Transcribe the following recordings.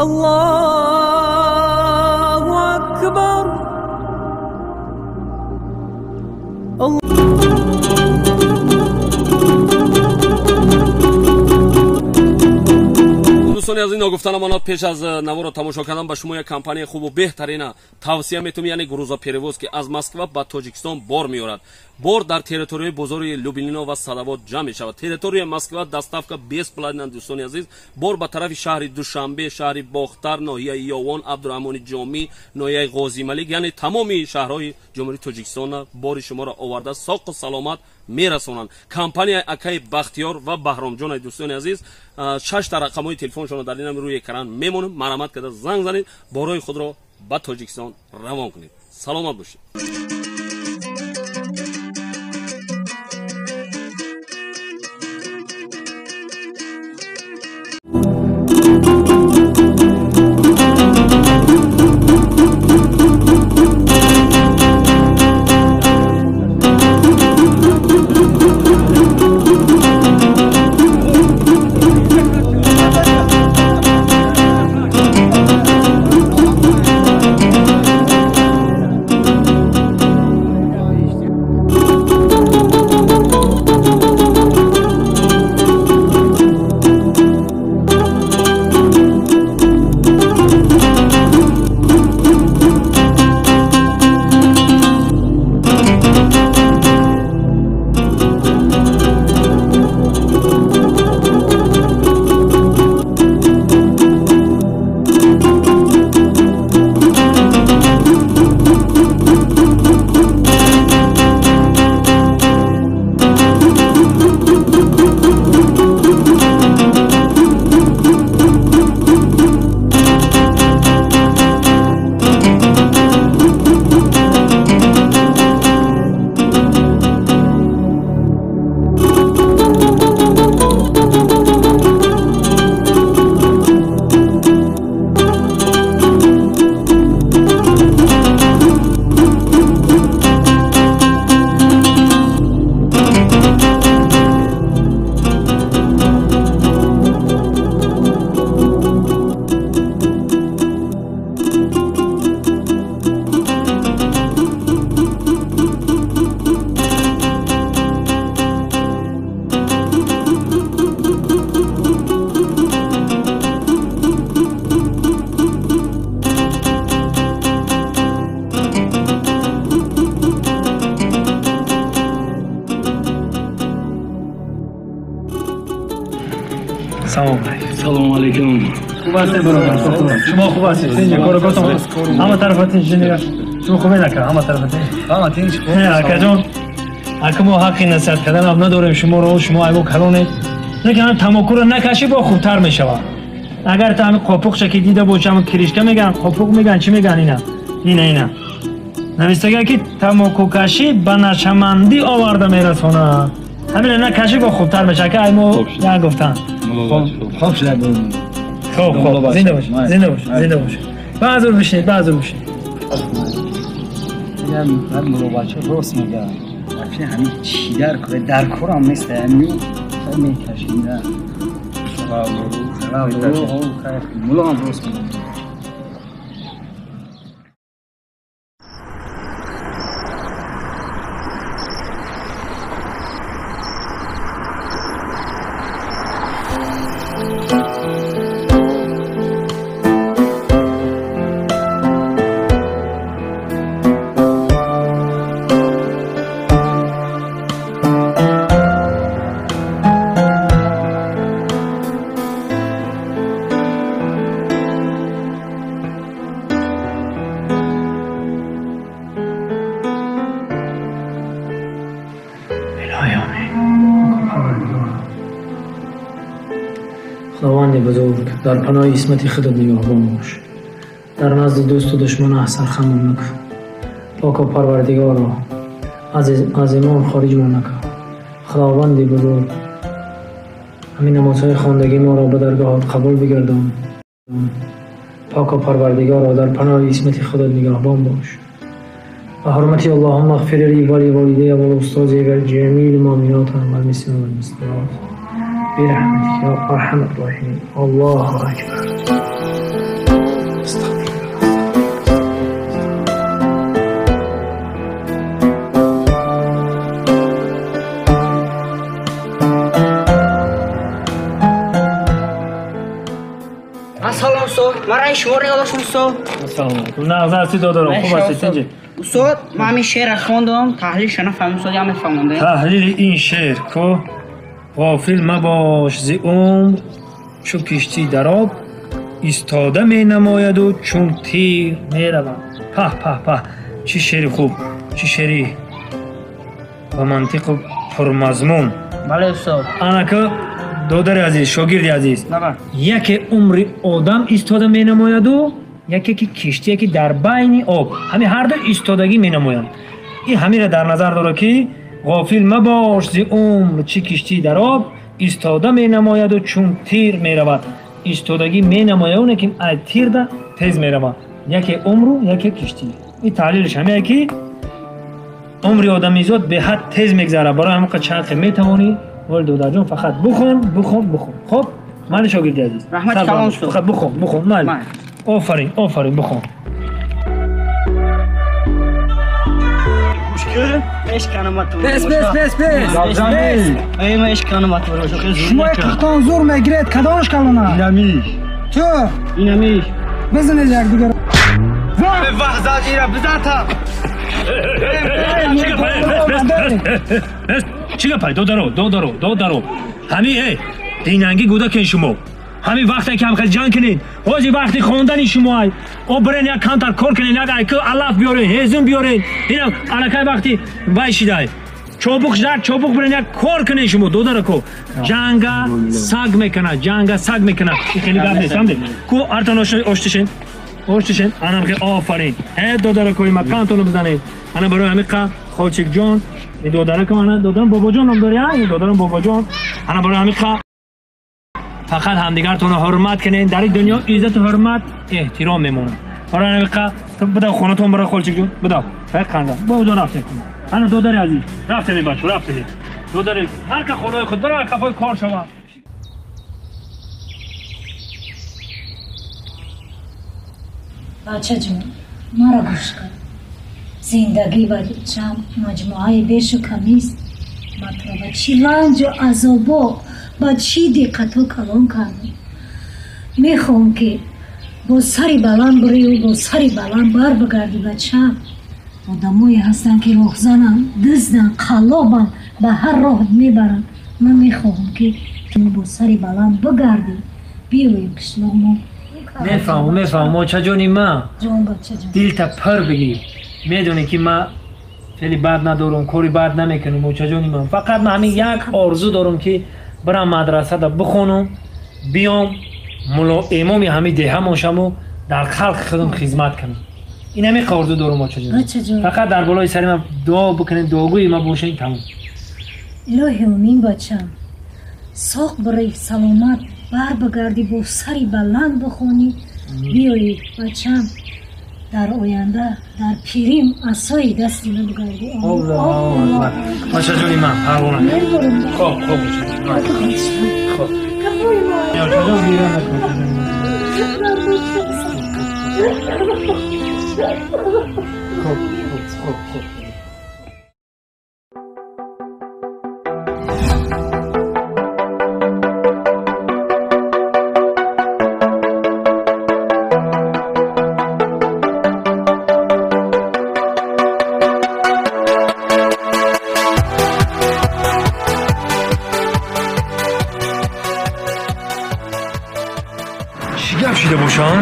Аллоҳу акбар. Дӯстони азиз, ногуфта намонад, пеш аз наворо тамошо кардан ба шумо як компанияи хубу беҳтарина тавсия метавонем, яъне грузоперевозки аз Москва ба Тоҷикистон бор меорад. Бор дар территорияи бозори Люблино ва Садовод ҷамъ мешавад. Территорияи Москва доставка бесплатна. Дӯстони азиз, бор ба тарафи шаҳри Душанбе, шаҳри Бохтар, ноҳияи Ёвон, Абдураҳмони Ҷомӣ, ноҳияи Ғозималик, яъне тамоми шаҳрҳои Ҷумҳурии Тоҷикистон бори шуморо оварда соқу саломат мерасонанд. Компанияи акаи Бахтиёр ва Баҳромҷон. Дӯстони азиз, шашта рақамҳои телефоншонро дар инам рӯи экран мемонем. Марҳамат карда занг занед, борои худро ба Тоҷикистон равон кунед. Саломат бошед. Салом алейкум. Салом алейкум. Хуб ҳастед, бародар? Шумо хуб ҳастед? Кор кортон ҳама тарафатин инженер. Шумо хубед, ака? Ҳама тарафатин? Ҳама тинч. Акаҷон, ака, мо ҳаққи насиҳат кардан ҳам надорем шуморо, шумо айбо калонед. Лекин ҳам тамокуро накашӣ, бо хубтар мешавад. Агар та ҳамин қопуқша ки дида бошӣ, ҳамин кришка меган, қопуқ меган, чӣ меган ина? Ина, ина. Навиштага ки тамокукашӣ ба нашамандӣ оварда мерасонад. Ҳамина накашӣ, бо хубтар мешавад. Ака, ай мо як гуфтан. Хоб шуда. Хоб, хоб, зинда бош, зинда бош, зинда бош. Баъзур бишинед, баъзур бишинед. Ҳар мулобача рост мега. Вообще ҳамин чӣ дар кор, дар корам нест, ҳамин мекашида. Муло ҳам рост мега. Худованди бузург, дар паноҳи исмати худат нигаҳбон бош. Дар назди дӯсту душман сархамон накун. Поко Парвардигоро, аз имон хориҷмон накун. Худованди бузург, ҳамин намозҳои хондагии моро ба даргоҳат қабул бигардон. Поко Парвардигоро, дар паноҳи исмати худат нигаҳбон бош. Ба ҳурмати Аллоҳумма ғфир ли ва ли волидайя ва ли ва ли ҷамиил муъминот вал муслимин вал муслимот. برحمتك يا أرحم الراحمين. الله أكبر. Ман шуморо нигоҳ доштам устод. Салом алейкум. Нағз ҳастӣ додарам, хуб ҳастӣ тинҷӣ? Устод, ман ҳамин шеърро хондам, таҳлилша нафаҳмидам устод, я мефаҳмондем. Таҳлили ин шеър ку ғофил мабош зи умр, чу киштӣ дар об истода менамояду чун тир меравад. Паҳ паҳ паҳ, чӣ шеъри хуб, чӣ шеъри ба мантиқу пурмазмун. Бале устод. Анака додари азиз, шогирди азиз, яке умри одам истода менамояду яке ки киштие ки дар байни об, ҳамин ҳарду истодагӣ менамоянд. Ин ҳаминро дар назар дорад ки ғофил мабош зи умр, чӣ киштӣ дар об истода менамояду чун тир меравад. Истодагӣ менамояд оне ки ай тирда тез меравад. Яке умру, яке киштӣ. Ин таҳлилаш ҳамее ки умри одамизод беҳад тез мегзарад. Барои ҳамин қадр чанд метавонӣ, вале додарҷон фақат бухон, бухон, бухон. Хоб, мани шогирди азиз. Раҳмат калон устод. Фақат бухон, бухон, майли. Офарин, офарин, бухон. Пес, пес, пес, пес. Шумо қахтон зур мегиред, кадомаш калона? Инамиш. Ту? Инамиш. Бизанед якдигар. Ваҳзат ира бизан та. Чӣ гапай, додаро, додаро, додаро. Ҳами динанги гудакен шумо. Ҳамин вақте ки ҳамхел ҷанг кунед, ҳози вақти хондани шумо ай. О бирен як камтар кор кунед, як айку алаф биёрен, ҳезум биёрен. Инам аллакай вақти вай шидай. Чобуқ шида, чобуқ бирен як кор кунед шумо, додарако. Ҷанга саг мекунад, ҷанга саг мекунад. Ин хеле гап нест, фаҳмидед? Ку артон оштишен, оштишен, анам хел офарин. Э додаракои ма кантонро бизанед. Ана барои ҳамин қа Холчикҷон, ин додаракам, ана додарам Бобоҷон ном дори, ин додарам Бобоҷон. Ана барои ҳамин қа фақат ҳамдигартонро ҳурмат кунед. Дар ин дунё иззату ҳурмат эҳтиром мемонад. Барои ҳамин қа бидав хонатон бара Холчикҷон, бидав. Фақат қанда. Бобоҷон рафтем. Ана додари азиз, рафтем бачо, рафтем. Додари ҳар ка хонаи худ бара, қафои кор шава. Бачаҷон, маро гӯш кун. Зиндагӣ ба ҷамъ маҷмӯаи бешу камист. Ман туро ба чӣ ранҷу азобо, ба чӣ диққатҳо калон кардам. Мехоҳам ки бо сари баланд бирию бо сари баланд бар бигардӣ бачам. Одамое ҳастанд ки роҳзананд, дузданд, қаллобанд, ба ҳар роҳ мебаранд. Ман мехоҳам ки ту бо сари баланд бигардӣ, биёем қишлоқмо. Мефаҳмам, мефаҳмам, очаҷони ман. Ҷон бачаҷон. Дилта пур бигир. Медонӣ ки ман феъли бад надорам, кори бад намекунам, очаҷони ман. Фақат ман ҳамин як орзу дорам ки бирам мадрасада бихонам, биём мулло имоми ҳамин деҳамон шаму дар халқи худам хизмат кунам. Ин ҳамин орзу дорам, очаҷон. Фақат дар болои сари ман дуо бикунед, дуогӯи ман бошед, тамом. Илоҳи омин бачам. Соқ бирӣ, саломат бар бигардӣ, бо сари баланд бихонӣ, биёӣ бачам. Дар оянда дар пирим асои дасти ман бигардӣ. Аллоҳу акбар. Бачаҷони ман, парвона. Хоб, хоб, хоб. Очаҷон гиря накун. Хоб, хоб, хоб, хоб.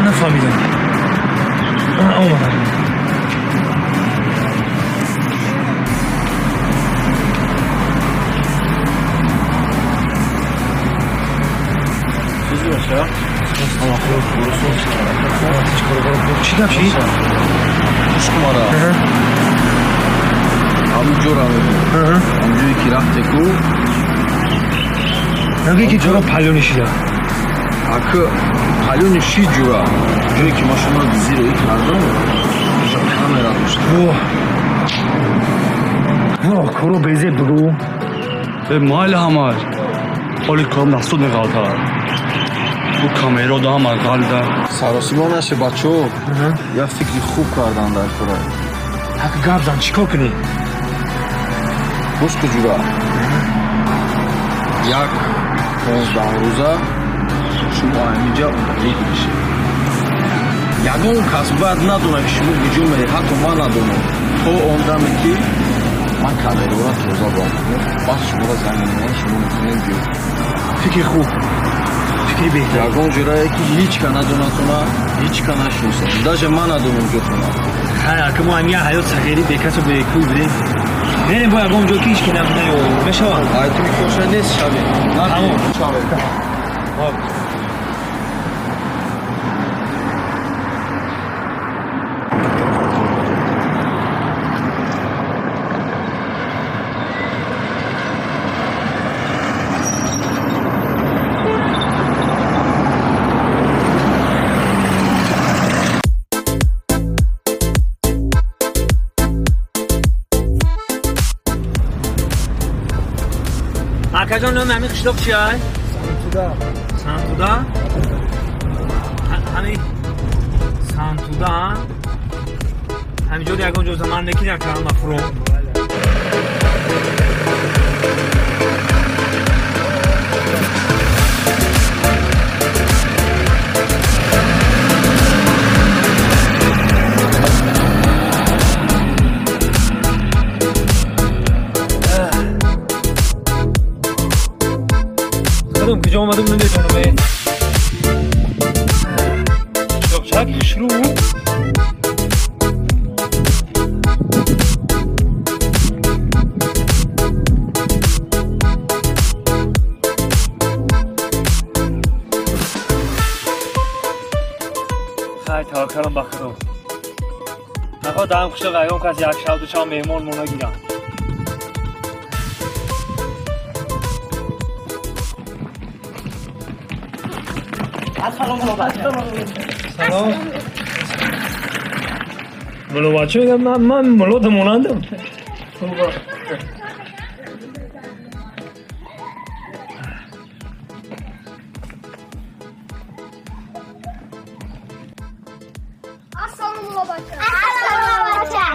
Нафаҳмидам. Омадам. Чӣ гап шид? Гӯш кун мара. Ҳамин ҷора мебин. Ҳамин ҷое ки рафте ку. Нагӯй ки ҷора палёни шида. Ака палёни шид ҷура. Ҷое ки ма шуморо дизироӣ кардам, камера дошт. Воҳ, коро безеб бигӯ. Э, майли ҳамаш. Ҳоли корам дастур меғалтад. Ӯ камеро да ҳама ғалда. Саросима наше бачо. Як фикри хуб кардан дар кора. Ҳак гап зан, чӣ кор кунӣ? Гӯш ку ҷура. Як 15 рӯза шумо ҳаминҷа удалить мешед. Ягон кас бояд надонад, ки шумо куҷо меред, ҳатто ман надонам. То он даме ки ман камераро тоза бом кунам, баъд шуморо занг мезанам, шумо метавонед биёед. Фикри хуб, фикри беҳтар. Ягон ҷурае ки ҳеҷ ка надонатона, ҳеҷ ка нашиносад. Даже ман надонам ҷотона. Хай, ака, мо ҳамин ҳаёт сағирӣ бекасу бекӯй будем. Мерем бо ягон ҷо ки ҳеҷ ки наёб мешавад. Ай ту коша нест шавем. Тамом. Шавем. Акаҷон, номи ҳамин қишлоқ чи ай? Сантуда. Сантуда? Ҳамин Сантуда, ҳамин ҷо ягон ҷо заман мекунӣ, ака, мафрум. Куҷо омадам намедонам. Қишлоқчак хушрӯ. Хай, таваккалам ба Худо. Нахоҳ даҳам қишлоқ ягон кас як шаб ду шаб меҳмон мо нагирам. Салом. Мулло бача мегӯяд, ман муллода монандам. Ассалом, мулло бача. Ассалом, бача.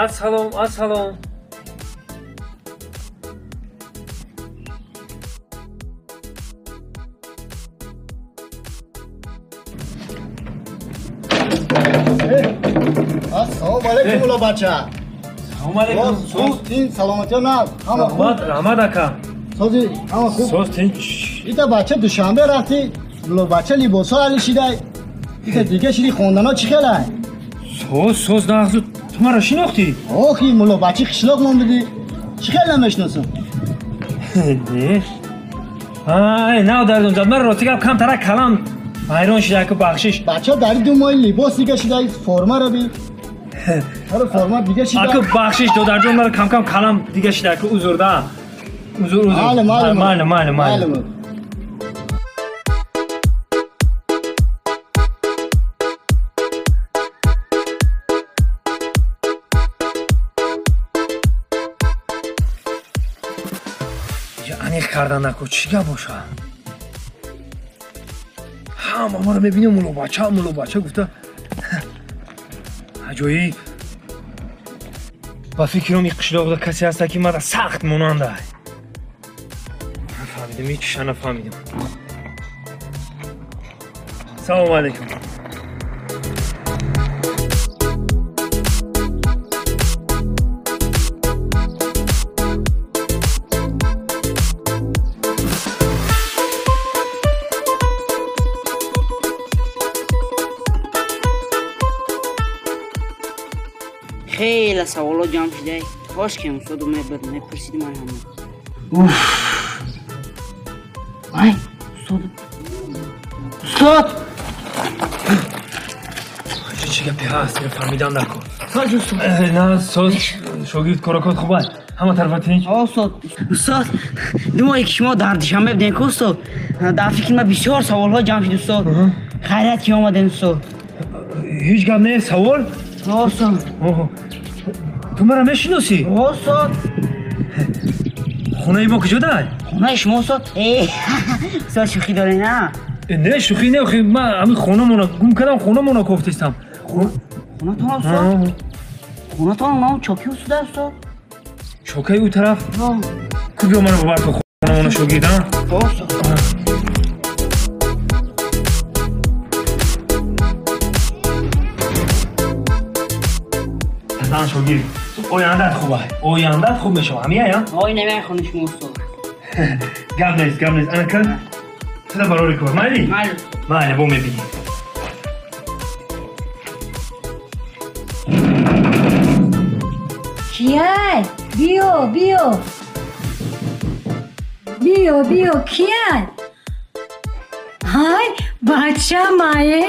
Ассалом, ассалом. Ассалому алайкум, мулло бача. Салому алайкум. Соз тин, саломатиё наз. Ҳама хуб? Раҳмат, раҳмат, ака. Сози ҳама хуб? Соз тин. Ита бача Душанбе рафти, мулло бача либосҳо али шидай. Ита дига шиди хондано чӣ хелай? Соз, соз, нағзу. Ту маро шинохтӣ? Охи, мулло бачи қишлоқ ном бидӣ. Чӣ хел намешиносам? Не. Ай, нав дардум зад. Ман рости гап камтара калам ҳайрон шида, ака, бахшиш. Бача дар ду моҳи либос дига шидай, формаро би. Ҳара форма дига шида. Ака, бахшиш, додарҷон, мара кам-кам калам дига шида, ака, узр да. Узр, узр. Майли, майли. Майли, майли, майли. Аниқ кардан наку, чӣ гап боша? Ҳама маро мебинем, мулло бача, мулло бача гуфта. Аҷоиб. Ба фикрам ин қишлоқда касе ҳаста ки мара сахт монанда. Нафаҳмидам, ҳеҷ чиша нафаҳмидам. Салому алайкум. Хеле саволо ҷамъ шидай. Кош ки устоду мебуд, мепурсидим ай ҳама. Уф. Ай, устод. Устод! Чӣ гапе ҳаст? Фаҳмидам накун. На, соз, шогирд, корокот хуб аст? Ҳама тарафа тинч? Устод, устод, ду моҳе ки шумо дар Душанбе будем ку, устод, дар фикри ман бисёр саволҳо ҷамъ шуд, устод. Хайрият ки омадем, устод. Ҳеҷ гап нест, савол? Устод. Ту маро мешиносӣ? Устод. Хонаи мо куҷо дай? Хонаи шумо, устод? Устод, шӯхӣ доред, на? Не, шӯхӣ не, охи ман ҳамин хонамона гум кардам, хонамона кофтистам. Хонатон, устод? Хонатон ном чоки устуда, устод? Чокаи ӯ тараф? Ку биё маро бовар кун, хонамона шогирд, а? Устод. Аҳсан шогирд. Ояндат хуб ай. Ояндат хуб мешава. Ҳамия я? Ой, намехони шумо устод. Гап нест, гап нест. Ана кун. Туда барори кор. Майли? Майли. Майли, бо мебинем. Кияй? Биё, биё. Биё, биё, кияй? Ҳай, бача мае.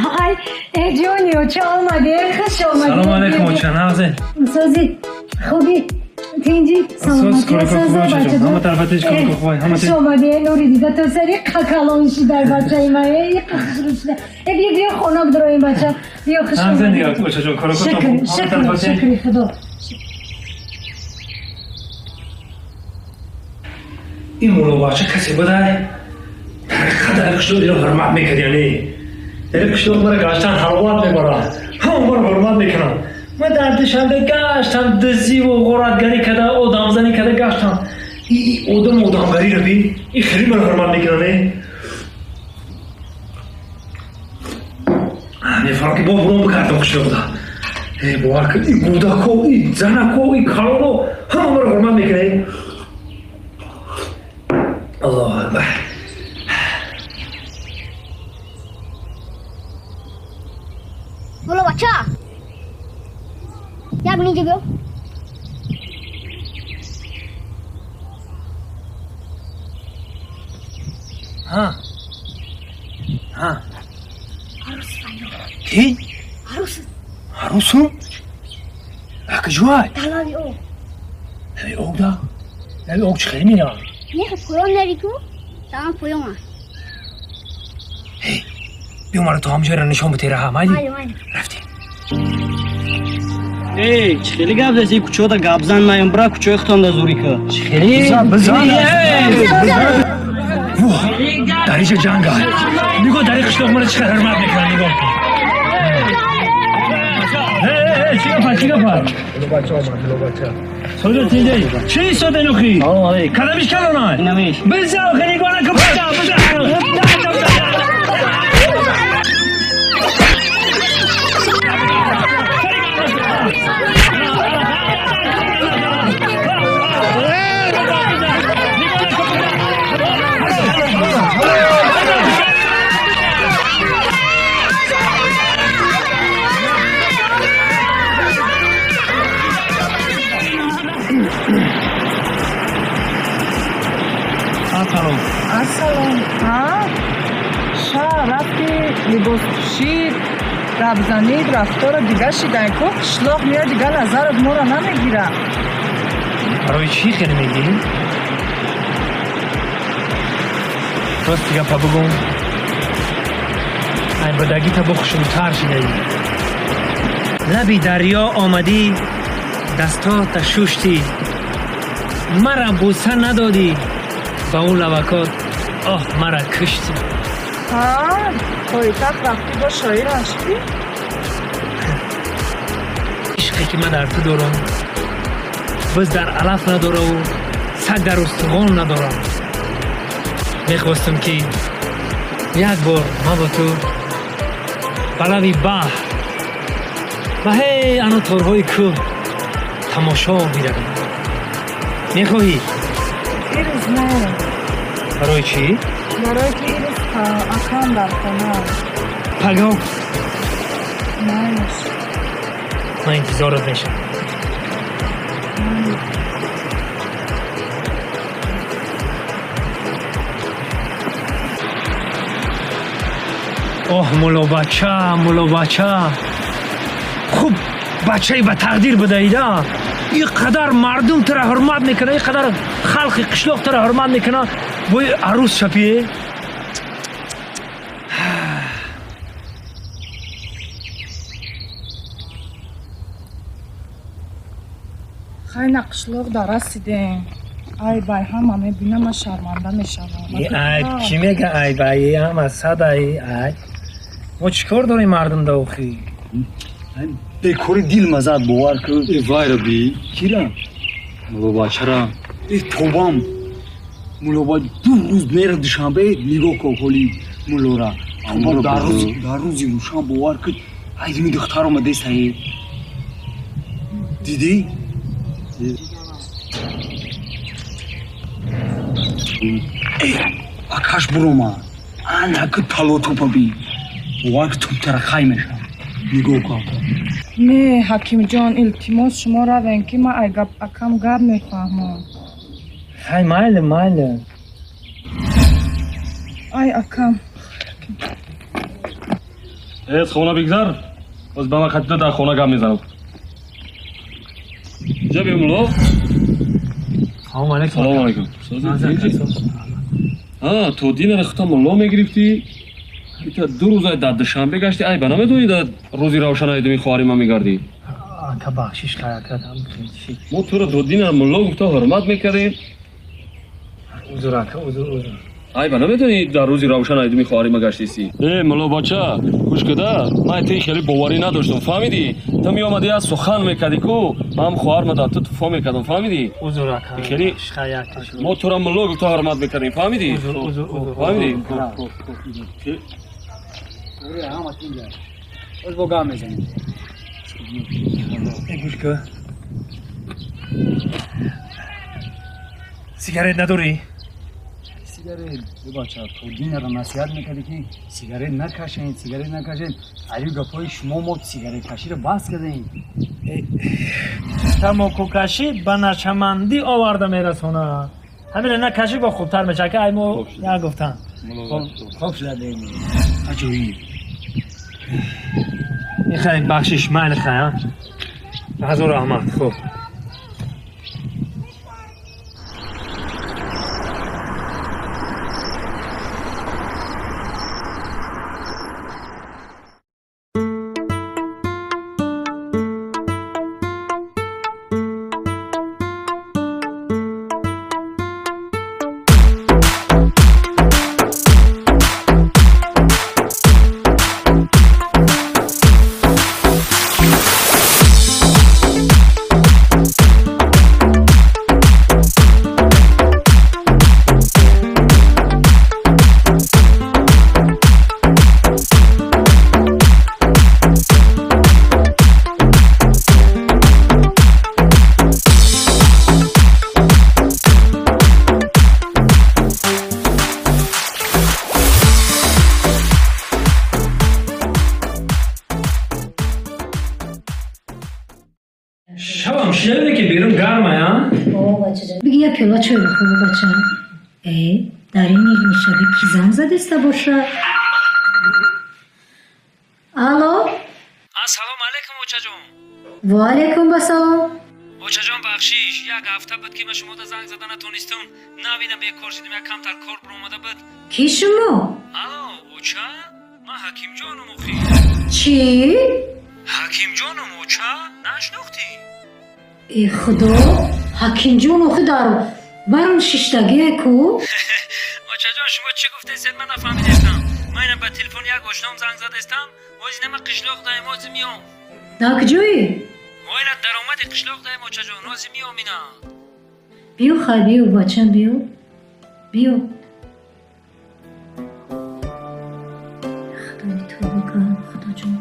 Ҳай, э ҷони оча омаде, хуш омадӣ. Салом алейкум оча, нағзе. Сози, хуби, тинҷи, саломатӣ, соза бача. Ҳама тарафа тинҷ, кор хубай, ҳама Хуш омадӣ, нури дида, то сари қакалон шидай бачаи ма, э, иқа хушрӯ шида. Э, биё, биё, хонак дароем бача. Биё, хуш Нағзе омадӣ. нигоҳ оча ҷон, кор Шукр, шукр, шукри худо. Ин муллобача касе будай дар қадар қишлоқ иро ҳурмат мекард, яъне дар қишлоқ мара гаштан ҳаловат мебарад, ҳама маро ҳурмат мекунанд. Ман дар Душанбе гаштам, дизиву ғоратгарӣ карда, одамзанӣ карда гаштам. И одам одамгариро би, и хеле маро ҳурмат мекунанд. Мефаҳмам ки бо бурон бикардам қишлоқда. Э, бовар кун, и кӯдако, и занако, и калоно ҳама маро ҳурмат мекунанд. Аллоҳу акбар. Мулло бача. Як минут биё. Ҳа. Ҳа. Арӯс файро. Кӣ? Арӯс. Арӯсу? Акҷой? Талаби об. Лаби об да? Лаби об чӣ хеле меравад? Не, поён нари ку? Тамом поён аст. Биё маро то ҳамҷойро нишон бите раҳа, майли? Майли, майли. Рафтем. Эй, чӣ хеле гап заси, кӯчода гапзан наём, бира кӯчои худтонда зурӣ ка. Чӣ хеле? Бизан, бизан. Воҳ, дар инҷа ҷанг аст. Нигоҳ, дар ин қишлоқ маро чӣ қадар ҳурмат мекунанд, нигоҳ кун. Э, чӣ гапа, чӣ гапа? Соҷо тинҷаи. Чӣ истода нухи? Салом алейкум. Кадамиш калонай? Инамиш. Бизан, хеле нигоҳ накун, бизан, бизан. Ассалом. Ассалом. Ҳа? Ша рафти либос пӯшид, гапзанид, рафторо дига шидай ку, қишлоқ меяд, дига назарат моро намегира. Барои чӣ хеле мегӣ? Рости гапа бугум. Ай бадагита бо хушрӯтар шидаӣ. Лаби дарё омадӣ, дастота шуштӣ. Мара бӯса надодӣ, ба он лавакот оҳ мара куштӣ. Ҳа, пойтахт рафтӣ бо шоирам шидӣ? Ишқе ки ман дар ту дорам, биз дар алаф надораву саг дар устухон надорам. Мехостам ки як бор ман бо ту ба лаби баҳр ва ҳей ано торҳои кӯҳ тамошо биравем. Мехоҳӣ? Ирӯз не. Барои чӣ? Барое ки ирӯз акам дар хона. Пагоҳ? Майш. Ман интизорат мешавам. Оҳ, муллобача, муллобача. Хуб бачаи ба тақдир будаида. Ин қадар мардум тура ҳурмат мекунад, ин қадар халқи қишлоқ тура ҳурмат мекунад, бои арӯс шапие? Хай на қишлоқ да расидем. Ай бай ҳама мебинам, ман шарманда мешавам. Э, айб кӣ мега айб? Ай ҳама сад ай айб. Мо чӣ кор дорем мардум да охи? Бекори дил мазад, бовар кун. Э, вайра би. Кира? Муллобачара. Э, тобам. Муллоба ду рӯз мера Душанбе, нигоҳ кун ҳоли муллора. Тобам дар рӯзи рӯшан, бовар кун, айдими духтар омадест ае. Дидӣ? Акаш бурома. Анаки талотупа би. Бовар ки тубтара хай мешавам. Нигоҳ кун. Не, Ҳакимҷон, илтимос, шумо равен, ки ман ай гап акам гап мефаҳмам. Хай, майли, майли. Ай акам. Эз хона бигзар. Боз ба ман хатида дар хона гап мезанам. Ҷа биё мулло. Салом алейкум. Салом алейкум. А, то динара хута мулло мегирифтӣ? Ита ду рӯза дар Душанбе гашти, ай ба намедонӣ дар рӯзи равшан айдуми хоҳари ман мегардӣ? Ака, бахшиш хай, ака, мо туро то динара мулло гуфта ҳурмат мекардем. Узр, ака, узр, узр. Ай ба намедонӣ дар рӯзи равшан айдуми хоҳари ма гаштисӣ? Э, мулло бача, гӯш када, ман ти хеле боварӣ надоштам, фаҳмидӣ? Ту меомадӣ аз сухан мекардӣ ку, ман хоҳар ма дар ту туфо мекардам, фаҳмидӣ? Узр, ака. Хеле мо туро мулло гуфта ҳурмат мекардем, фаҳмидӣ? Узр, узр, узр. Фаҳмидӣ? Боз бо гап мезанем. Гӯш ка. Сигарет надорӣ? Сигарет, бача, то динара насиҳат мекардӣ ки сигарет накашед, сигарет накашед. Аю гапҳои шумо мо сигареткаширо бас кардем. Тамокукашӣ ба нашамандӣ оварда мерасонад. Ҳамина накашӣ бо хубтар мешавад, ки ай мо нагуфтан. Хоб шуда дем. Аҷоиб. Михай, бахшиш, майли хай, а? Ҳазор раҳмат, хуб. Биги як пиёла чой бихӯр, бача. Э, дар ин нимшабӣ ки занг задиста боша? Алло? Ассалому алайкум, очаҷон. Ва алайкум ассалом. Очаҷон, бахшиш, як ҳафта буд ки ман шумода занг зада натонистам. Навина бекор шудем, як камтар кор баромада буд. Ки шумо? Алло, оча? Ман Ҳакимҷоном, охи. Чӣ? Ҳакимҷоном, оча? Нашнохтӣ? Э, худо, Ҳакимҷон охи дар барон шиштагие ку? Очаҷон, шумо чӣ гуфтесед, ман нафаҳмидестам. Ман ина ба телефон як ошном занг задестам, ози нама қишлоқ даем, ози миём. Дар куҷоӣ? Мо ина даромади қишлоқ даем, очаҷон, ози миём ина. Биё хай, биё, бачам, биё. Биё. Худои тавба кун, Худоҷон.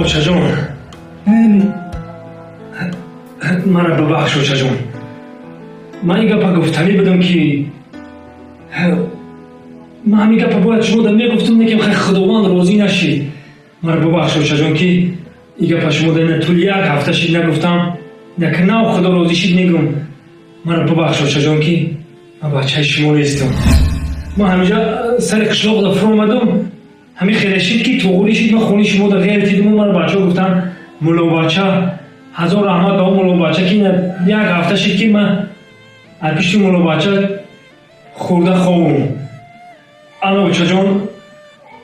Очаҷон, мана бибахш, очаҷон. Ман ин гапа гуфтанӣ будам ки ман ҳамин гапа бояд шумо да мегуфтам, лекин хай Худованд розӣ нашид. Мара бибахш, очаҷон, ки ин гапа шумо да ина тӯли як ҳафта шид нагуфтам. Яке нав Худо розӣ шид мегум. Мара бибахш, очаҷон, ки ман бачаи шумо нестам. Ман ҳаминҷа сари қишлоқ да фуромадам, ҳамин хеле шид ки туғурӣ шид, ман хони шумо да ғайр дидам, мара бачаҳо гуфтанд муллобача. Ҳазор раҳмат ба он муллобача ки як ҳафта шид ки ман аз пишти муллобача хӯрда хобум. Ана очаҷон,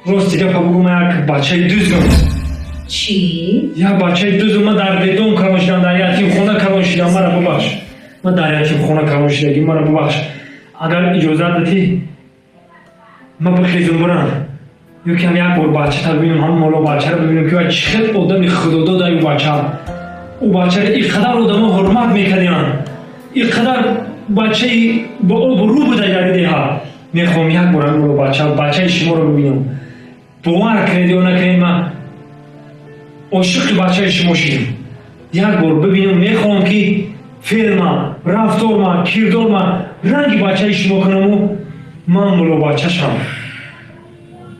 рости гапа бугум, ман як бачаи дузам. Чӣ? Як бачаи дузам, ман дар бедон калон шидам, дар ятимхона калон шидам, мара бубахш. Ман дар ятимхона калон шидагӣ, мара бубахш. Агар иҷозат дадӣ, ман бихезум бирам. Ё ки ҳам як бор бачата бибинам, ҳам муллобачаро бибинам, ки вай чӣ хел одами худодод ай ӯ бача. Ӯ бачаро ин қадар одамо ҳурмат мекардианд. Ин қадар бачаи бо обрӯ буда дар ин деҳа. Мехоҳам як бор ҳамин муллобача, бачаи шуморо бибинам. Бовар кунед ё накунед, ман ошиқи бачаи шумо шудам. Як бор бибинам, мехоҳам ки феълма, рафторма, кирдорма ранги бачаи шумо кунаму ман муллобача шавам.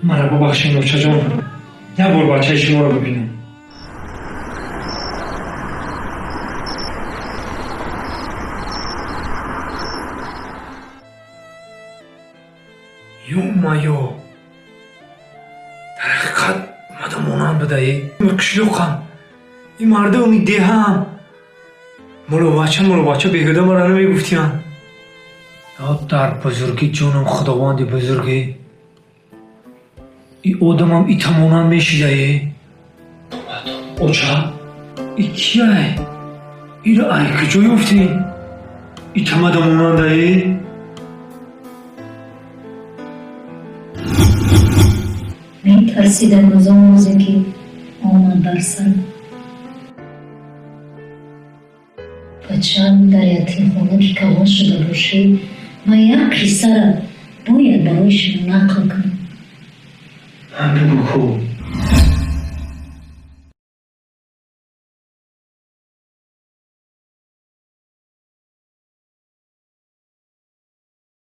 Мара бубахшед, очаҷон, як бор бачаи шуморо бибинам. Ё-моё, дар ҳақиқат мада монанд будае. Қишлоқам, ин мардуми деҳаам муллобача, муллобача беҳуда мара намегуфтиянд. Дар бузургӣ ҷонам худованди бузургӣ, и одамам ита монанд мешидае. Оча, и кияй? Иро ай куҷо ёфтӣ? Ита мада монандае? Метарсидам аз он рӯзе ки омад бар сарам. Бачаам, дар ятимхона ки калон шуда бошӣ, ман як қиссара бояд барои шумо нақл кунам. Бигӯ ку.